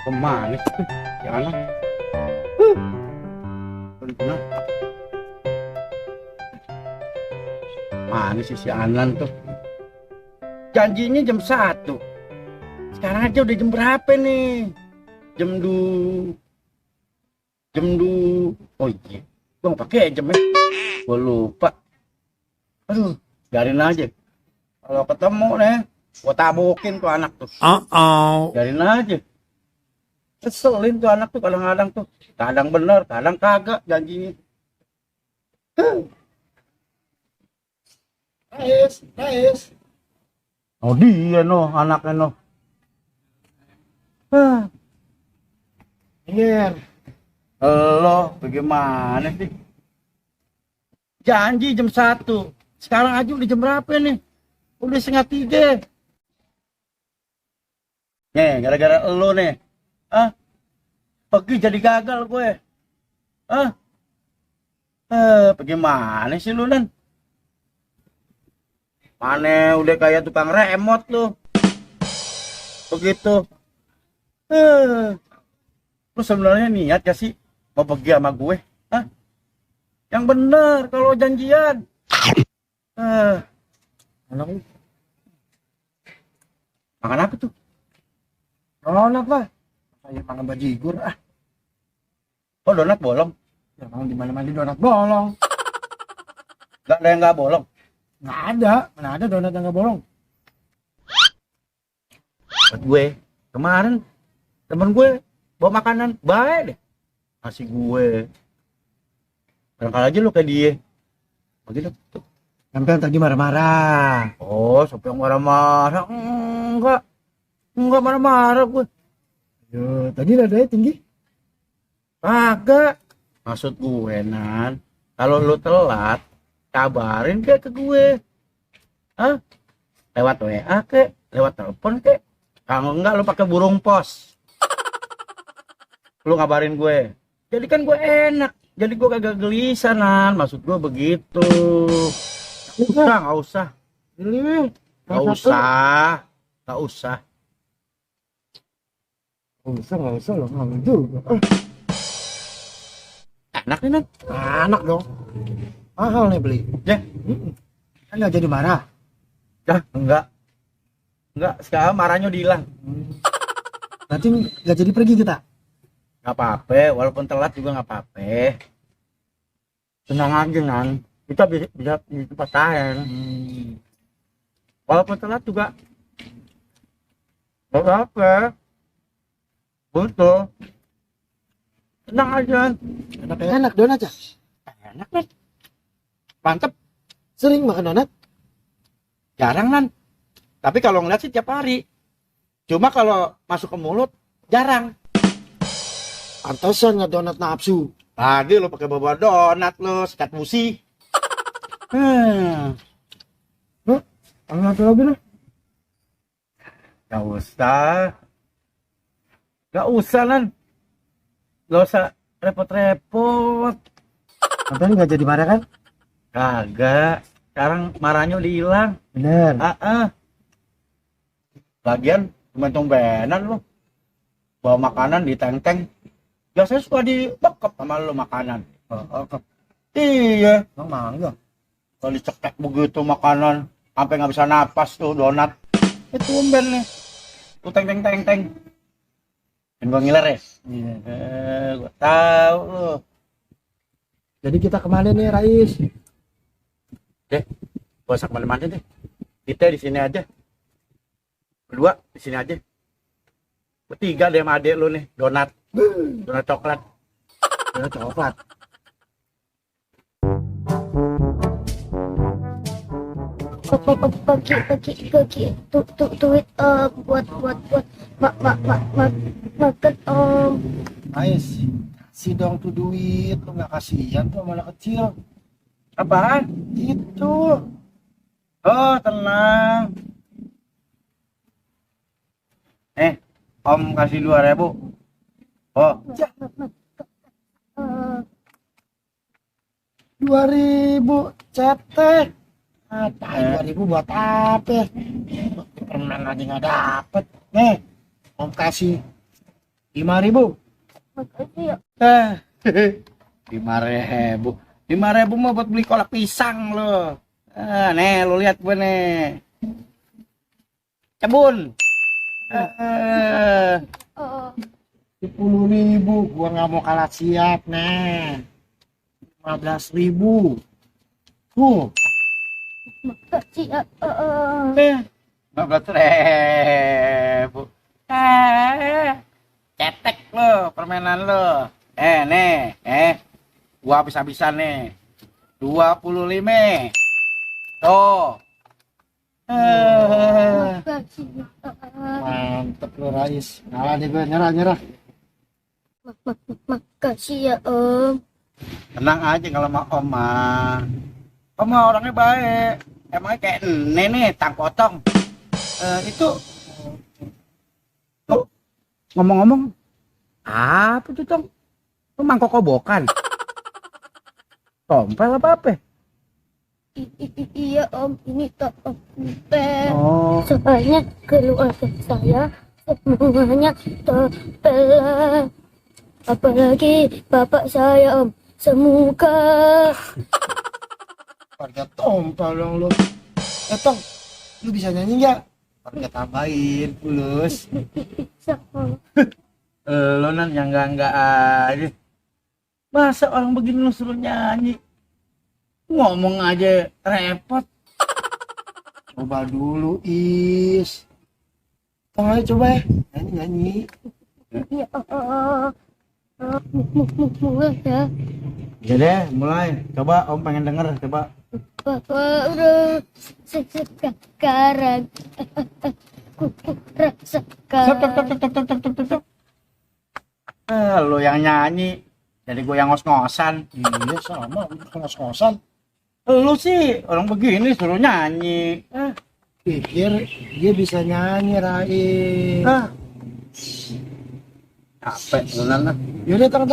Kemana sih si anak? Bener. Mana sih si Anan tuh? Janjinya jam 1. Sekarang aja udah jam berapa nih? Jam 2. Oh iya, gua nggak pakai jamnya. Gua lupa. Aduh, biarin aja. Kalau ketemu nih, gua tabokin tuh anak tuh. Biarin aja. Keselin tuh anak tuh kadang-kadang tuh. Kadang bener, kadang kagak janjinya. Ais. Oh dia noh, anaknya noh. Iya. Lo bagaimana sih? Janji jam 1. Sekarang aja udah jam berapa nih? Udah 2:30. Nih, gara-gara lo nih. Pergi jadi gagal gue. Bagaimana sih lu, Nan? Mana udah kayak tukang remote lu. Begitu. Lu sebenarnya niat gak sih mau pergi sama gue? Yang bener kalau janjian. Anak lu. Makan apa tuh? Donat lah. Saya makan bajigur Oh, donat bolong? Ya mau di mana-mana donat bolong. Gak ada yang gak bolong? Nggak ada. Mana ada donat yang gak bolong? Buat gue, kemarin temen gue bawa makanan baik deh. Ngasih gue. Barangkali aja lu kayak dia. Begitu tuh. Sampai yang tadi marah-marah. Oh, sampai yang marah-marah. Enggak marah-marah gue. Yo, tadi nadanya tinggi. Kagak. Maksud gue, Nan, kalau lu telat, kabarin ke gue. Lewat WA ke, lewat telepon ke. Kalau enggak lu pakai burung pos. Lu ngabarin gue. Jadi kan gue enak. Jadi gue kagak gelisah, Nan. Maksud gue begitu. Nggak usah. Ini nggak usah. Nggak usah. Nggak usah loh, nggak juga. Enak nih, Nan. Anak dong. Mahal nih beli. Ya. Kan nggak jadi marah. Ya, enggak. Sekarang marahnya udah hilang. Nanti nggak jadi pergi kita. Nggak apa-apa, walaupun telat juga nggak apa-apa. Tenang aja, Nan. Kita bisa di tempat lain. Walaupun telat juga nggak apa-apa. Betul. Tenang aja. Enak donat ya? Enak, Nan. Mantep. Sering makan donat? Jarang, Nan. Tapi kalau ngeliat sih tiap hari. Cuma kalau masuk ke mulut jarang. Pantesan nggak donat nafsu. Tadi lo pakai bawa donat lo, sikat musi. Donat lagi lah. Gak usah. Nan. Gak usah repot-repot. Sampai nggak jadi marah kan? Kagak. Sekarang marahnya udah hilang. Bener. Lagian cuma tumbenan lo. Bawa makanan di teng-teng. Biasanya suka dibekep sama lo makanan. Iya. Emang mangga. Kalau dicekek begitu makanan. Sampai nggak bisa napas tuh donat. Tumben nih. Tuh teng-teng. Dan gua ngiler ya? Iya. Gua tahu lo. Jadi kita kemana nih, Rais? Gua usah kemana-mana deh. Kita di sini aja. Berdua di sini aja. Bertiga deh sama adek lu nih, donat coklat. Donat coklat. Pergi duit buat makan Rais, kasih dong tuh duit. Lu nggak kasihan tuh malah kecil. Apaan? Itu. Oh, tenang. Om kasih 2.000. Oh, 2.000 cetek. Ngapain 2.000 buat apa? Permen aja nggak dapet. Nih, Om kasih 5.000. Makasih ya. 5.000. 5.000 mah buat beli kolak pisang lo. Nih lo lihat gue nih. Cabun. Oh, 10.000. Gua nggak mau kalah siap, nah. 15.000. Tuh. makasih ya. 15.000. Cetek lo permainan lo. Nih, gua habis-habisan nih. 25. Tuh. Makasih ya. Mantep lo, Rais. Ngalah deh gue, nyerah. Makasih ya Om. Tenang aja kalau sama Om mah. Om mah orangnya baik. Emangnya kayak nih tang potong. Itu oh, ngomong-ngomong apa tuh Tong? Lu mangkok kobokan? Tompel apa? Iya Om, ini tak tompel. Oh, Soalnya keluarga saya semuanya tompel. Apalagi bapak saya Om, semuka. Harga tompel dong lo. Tong, lu bisa nyanyi nggak? Harga tambahin, Fulus. Bisa Om. lo nan yang enggak aja. Masa orang begini lu suruh nyanyi? Ngomong aja repot. Coba dulu, Is. Tong aja coba ya. Nyanyi. Ya, mulai ya. Ya deh, mulai. Coba Om pengen denger, coba. Bapak udah sekarang ku rasakan. Lo yang nyanyi, jadi gue yang ngos-ngosan. Iya sama, ngos-ngosan. Lu sih orang begini suruh nyanyi. Pikir dia bisa nyanyi, Rais. Capek lu nan. Yaudah, Tong.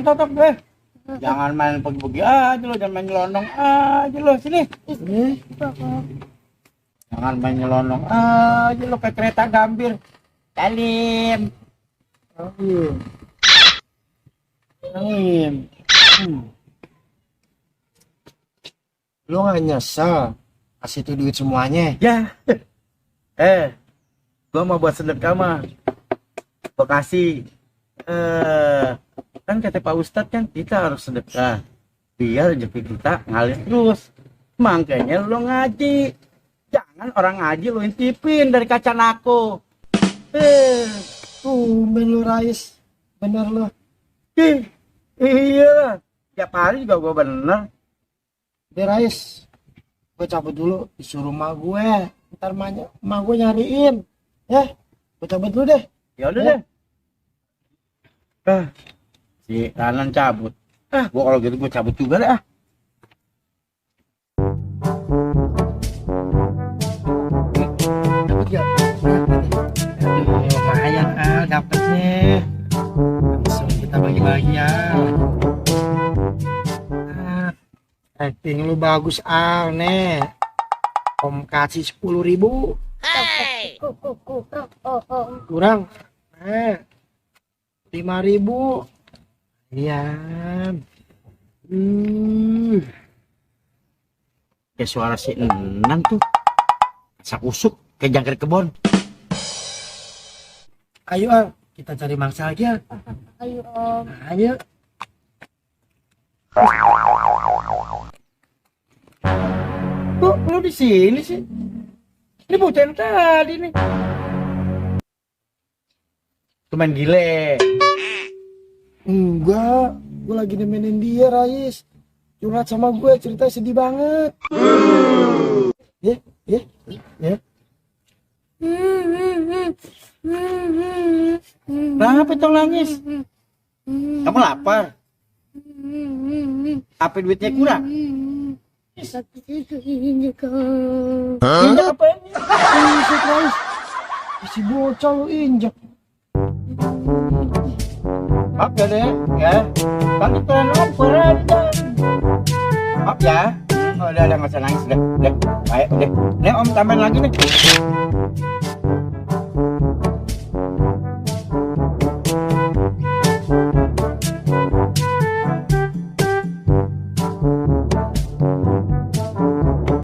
Tong deh. Jangan main pergi-pergi aja lo, jangan main nyelonong aja lo sini. Jangan main nyelonong aja lo kayak kereta gambir. Salim. Salim. Lu nggak nyesel kasih tuh duit semuanya? Ya. Gua mau buat sedekah mah. Gua kasih. Kan kata Pak Ustadz kan kita harus sedekah biar rezeki kita ngalir terus. Makanya lo ngaji. Jangan orang ngaji lo intipin dari kaca nako. Tumben lu, Rais. Bener lu. Iya. Tiap hari juga gua bener. Deh, Rais. Gue cabut dulu. Disuruh emak gue. Ntar emak gue nyariin. Ya, gue cabut dulu deh. Ya udah deh. Si Ranan cabut. Gua kalau gitu gua cabut juga deh. Cabut ya. Lumayan dapetnya. Langsung kita bagi-bagi ya. Acting lu bagus nih. Om kasih 10.000. Kurang. 5.000. Iya. Kayak suara si Enan tuh. Sakusuk kayak jangkrik kebon. Ayo, kita cari mangsa lagi ya. Ayo Om. Ayo. Kok lu di sini sih? Ini bocah yang tadi nih. Tuh main gile. Enggak, gue lagi nemenin dia, Rais. Curhat sama gue, cerita sedih banget. Ya. Kenapa Tong nangis? Kamu lapar? Apa duitnya kurang? Injek Injak apa ini? Injek, Rais. Si bocah lu injek. Maaf ya deh, ya. Kan itu lapar aja. Maaf ya. Udah nggak usah nangis deh. Baik deh. Nih Om tambahin lagi nih.